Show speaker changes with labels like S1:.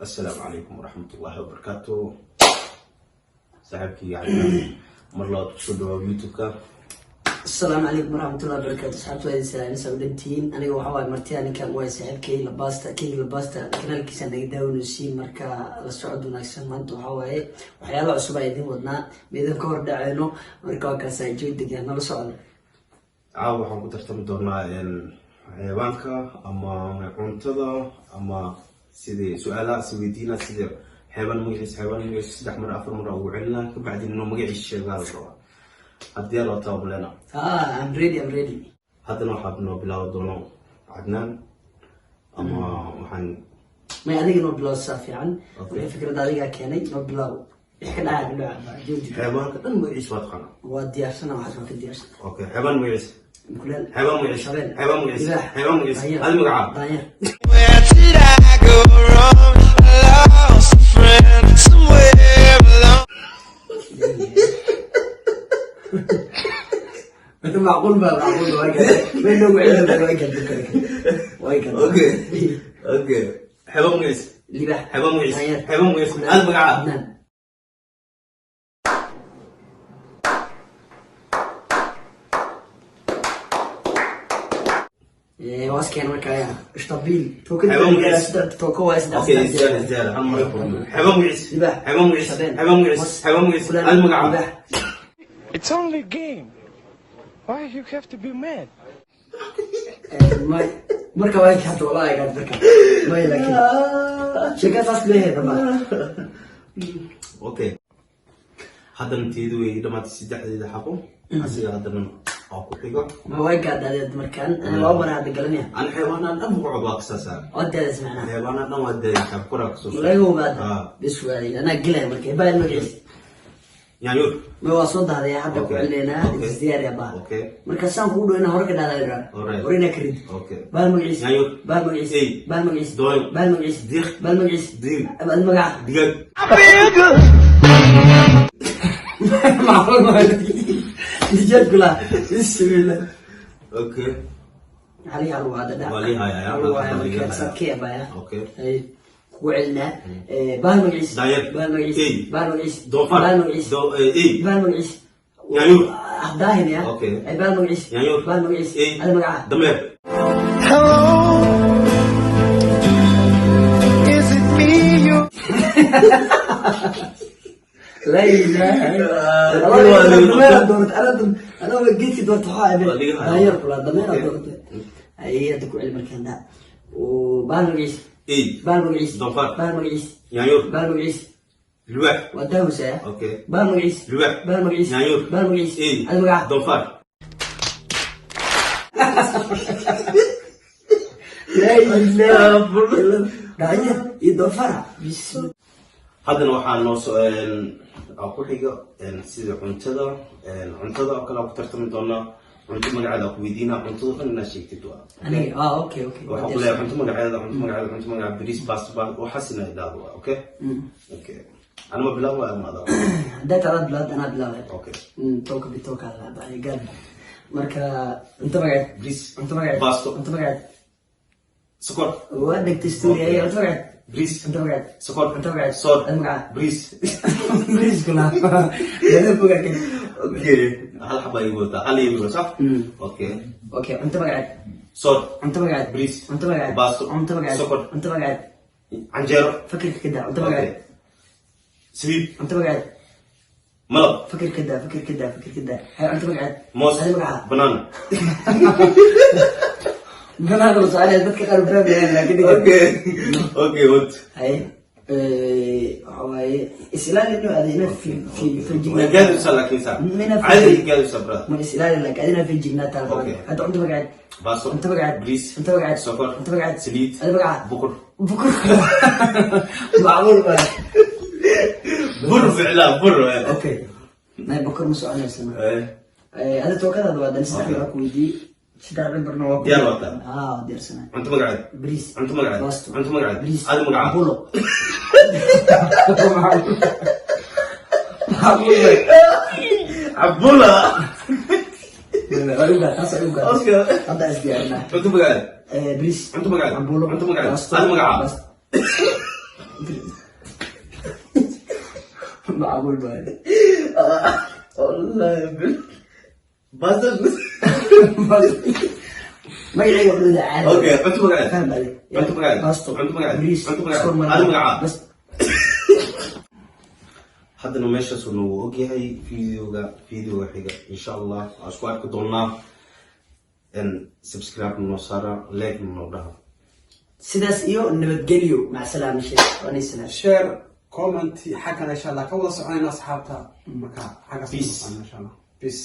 S1: Assalaamu calaykum waraxmatullaahi wabarakaatu. Saaxiibkii Cadnaan, mar labaad kusoo dhawaab YouTube-ka.
S2: Asalaamu calaykum waraxmatullahi wabarakaatu. Asxaabtu waa idin salaamin, u dhantihiin. Aniga waxaa waaye martiya ninkan waay saaxiibkay Labasta, King Labasta. Kanaalkiisa naga daawanaysiin, marka la socod wanaagsan. Maanta waxaa waaye waxyaala cusub aa idin wadnaa, ma idin ka hor dhaceyno. Marka waa kaasaa, joog degan, nala socda.
S1: Caawa waxaan ku tartami doonaa xayawaanka ama cuntada ama sidii su-aalaha is weydiina, sidii xeebaan magaciisa, xeebaan magaciisa saddex mar, afar mar ugu celinaa, kabacdi inuu magaciisa sheegaa la rabaa. Haddii loo tababalena.
S2: Ah, I'm ready, I'm ready.
S1: Haddana waxaa noo bilaabi doono Cadnaan ama waxaan
S2: May, adiga noo bilow, saa fiican.
S1: Okay.
S2: Wixii fikrada adigaa keenay, noo bilow. Wixii ka dhacaa ka dhaca, joog degan.
S1: Xeebaanka dhan magaciisa waa taqaanaa?
S2: Waa diyaarsana, waxaas waa ka diyaarsan.
S1: Okay, xeebaan magaciisa.
S2: Mukuleel.
S1: Xeebaan magaciisa.
S2: Shabeel.
S1: Xeebaan magaciisa.
S2: Libaax.
S1: Xeebaan magaciisa.
S2: Daanyeer.
S1: Adi magacaa.
S2: Daanyeer.
S3: Where did I go wrong? I lost a friend somewhere along.
S2: Inta macquul baa, macquul waa gaadhay. May noogu celin, waa gaadhay, waa gaadhay.
S1: Okay, xeebaan magaciisa.
S2: Libaax.
S1: Xeebaan magaciisa.
S2: Daanyeer.
S1: Xeebaan magaciisa.
S2: Kuleel.
S1: Adi magacaa.
S2: Adnaan. Waa iskeen marka aya ishtabiil tookada.
S1: Xeebaan magaciisa.
S2: Saddex tooko waa saddex.
S1: Okay.
S2: Saddex.
S1: Isdaal, isdaal, hal mar ku xeebaan magaciisa.
S2: Libaax.
S1: Xeebaan magaciisa.
S2: Shabeel.
S1: Xeebaan magaciisa.
S2: Mas.
S1: Xeebaan magaciisa.
S2: Kuleel.
S1: Adi magacaa.
S2: Libaax.
S4: It's only a game. Why you have to be mad?
S2: May, marka waa gaadhay, wallahi gaadhay marka. May, laakiin sheekada saas leeyahay dhammaan.
S1: Okay, haddana teedu way dhamaatay, saddexdeeda xaqo asiga haddana waa ku xigo.
S2: Ma way gaadhay markaan? Ana laba mar hadda galanaya.
S1: An xeebaanaan dhan magacood waa kasaasaa.
S2: Odaada macnaha.
S1: Xeebaanaan dhan waa daayay, koraa kasoo.
S2: Laga ogaada.
S1: Ah.
S2: Bis waaday, anaa gelaya marka baal magaciisa.
S1: Yaanyuur.
S2: Ma waa soo dahday hadda, ku
S1: Okay.
S2: celinaynaa.
S1: Okay.
S2: Isdiyaari abaa.
S1: Okay.
S2: Marka saan kugu dhow inaa hore ka dhahdaa.
S1: Alright.
S2: Hore inaa ka rid.
S1: Okay.
S2: Baal magaciisa.
S1: Yaanyuur.
S2: Baal magaciisa.
S1: Ey.
S2: Baal magaciisa.
S1: Dooy.
S2: Baal magaciisa.
S1: Diiq.
S2: Baal magaciisa.
S1: Diil.
S2: Aad magaca.
S1: Digaag.
S2: Macquul ma dijaaj kula, bismillah.
S1: Okay.
S2: Hal hal waa hadda.
S1: Waa lii hayaa.
S2: Hal waa
S1: Waa lii
S2: marka
S1: hayaa.
S2: sadkee abaya.
S1: Okay.
S2: Ay, kugu celinaa. Baal magaciisa.
S1: Daanyeer.
S2: Baal magaciisa.
S1: Ey.
S2: Baal magaciisa.
S1: Doofaar.
S2: Baal magaciisa.
S1: Ey.
S2: Baal magaciisa.
S1: Yaanyuur.
S2: Daahin ya.
S1: Okay.
S2: Ay, baal magaciisa.
S1: Yaanyuur.
S2: Baal magaciisa.
S1: Ey.
S2: Hal magaca.
S1: Dameer.
S3: Hello, is it me you?
S2: La ilaha illa dameer doorta, ana geedki doorta waxaa
S1: Waa liga hayaa.
S2: Daanyeer kula, dameer
S1: Okay.
S2: doorta. Ay, hadda ku celi markaan daa. Oo, baal magaciisa.
S1: Ey.
S2: Baal magaciisa.
S1: Doofaar.
S2: Baal magaciisa.
S1: Yaanyuur.
S2: Baal magaciisa.
S1: Libaax.
S2: Waa daawisa.
S1: Okay.
S2: Baal magaciisa.
S1: Libaax.
S2: Baal magaciisa.
S1: Yaanyuur.
S2: Baal magaciisa.
S1: Ey.
S2: Hal magaca.
S1: Doofaar.
S2: La ilaha illa daanyeer iyo doofaar, bismillah.
S1: Haddana waxaa noo soo aa ku xiga sida cuntada, cuntada oo kale aan ku tartami doonaa. Cunto magaceeda aan ku weydiinaa, cuntada dhan inaad sheegtid waa.
S2: Aniga, ah, okay.
S1: Waxaan ku leeyahay cunto magaceeda, cunto magaceeda, cunto magaceeda, bariis, baasto, baa waxaas inaa idhaahdo waa okay. Okay, anama bilaab waa ama adaa?
S2: Haddaa taadaad bilaawda, anaa bilaabay.
S1: Okay.
S2: Tooka bitooka la baxay gaad. Marka cunto magaceed.
S1: Bariis.
S2: Cunto magaceed.
S1: Baasto.
S2: Cunto magaceed.
S1: Sokor.
S2: Waa dhegtay story. Ay, cunto magaceed.
S1: Bariis.
S2: Cunto magaceed.
S1: Sokor.
S2: Cunto magaceed.
S1: Soor.
S2: Ad magaca.
S1: Bariis.
S2: Bariis kula yada fogaa kan.
S1: Okay, hal xaba igu wataa, hal igu sax. Okay.
S2: Okay, cunto magaceed.
S1: Soor.
S2: Cunto magaceed.
S1: Bariis.
S2: Cunto magaceed.
S1: Baasto.
S2: Cunto magaceed.
S1: Sokor.
S2: Cunto magaceed.
S1: Canjeero.
S2: Fakirka ka daa, cunto
S1: Okay.
S2: magaceed.
S1: Sabiib.
S2: Cunto magaceed.
S1: Malab.
S2: Fakir ka daa, fakir ka daa, fakir ka daa. Hay, cunto magaceed.
S1: Moos.
S2: Adi magaca.
S1: Banana.
S2: Banana la soconaya, dadka qaar u fahmayaan, laakiin
S1: Okay, what?
S2: Hay, waxa waaye is-ilaali inuu aada ina fi fi
S1: Way gaadaysaa, laakiin saa
S2: Mina
S1: caadi gaadaysaa, brother.
S2: Ma is-ilaali, laakiin adina feejignaa taa.
S1: Okay.
S2: Hadda cunto magaceed.
S1: Baasto.
S2: Cunto magaceed.
S1: Bariis.
S2: Cunto magaceed.
S1: Sokor.
S2: Cunto magaceed.
S1: Saliid.
S2: Adi magaca.
S1: Bukur.
S2: Bukur macquul baa.
S1: Bur ficlaa bur.
S2: Okay, may, bukur ma soconaysa marka. Ada tookadaada waa dan saddex
S1: Okay.
S2: baa ku weydiiyey, saddex cimbarna waa ku
S1: Diyaar waa taa?
S2: Ah, diyaarsana.
S1: Cunto magaceed.
S2: Bariis.
S1: Cunto magaceed.
S2: Baasto.
S1: Cunto magaceed.
S2: Bariis.
S1: Adi magaca.
S2: Bulo macquul baa.
S1: Cabula.
S2: Waa ugaa taas, waa ugaa.
S1: Okay.
S2: Hadda is diyaarinaa.
S1: Cunto magaceed.
S2: Bariis.
S1: Cunto magaceed.
S2: Cambuulo.
S1: Cunto magaceed.
S2: Baasto.
S1: Adi magaca.
S2: Baasto. Macquul baa. Wallahi bil.
S1: Basta.
S2: Magacayga cunada caadi.
S1: Okay, cunto magaceed.
S2: Faham bale.
S1: Cunto magaceed.
S2: Basto.
S1: Cunto magaceed.
S2: Bariis.
S1: Cunto magaceed.
S2: Soor maraq.
S1: Adi magacaa.
S2: Bas.
S1: Haddana meeshaasuu noogu ogyahay videoga. Videoga xiga, insha Allah, waan isku arki doonaa. Subscribe noo saara, like noo dhaha.
S2: Sidaas iyo nabadgelyo. Mac salaama sheekh. Waanay salaam.
S5: Share, comment, xaggan insha Allah ka wada soconayna asxaabta. Marka xaggaas
S1: Peace.
S5: insha Allah. Peace.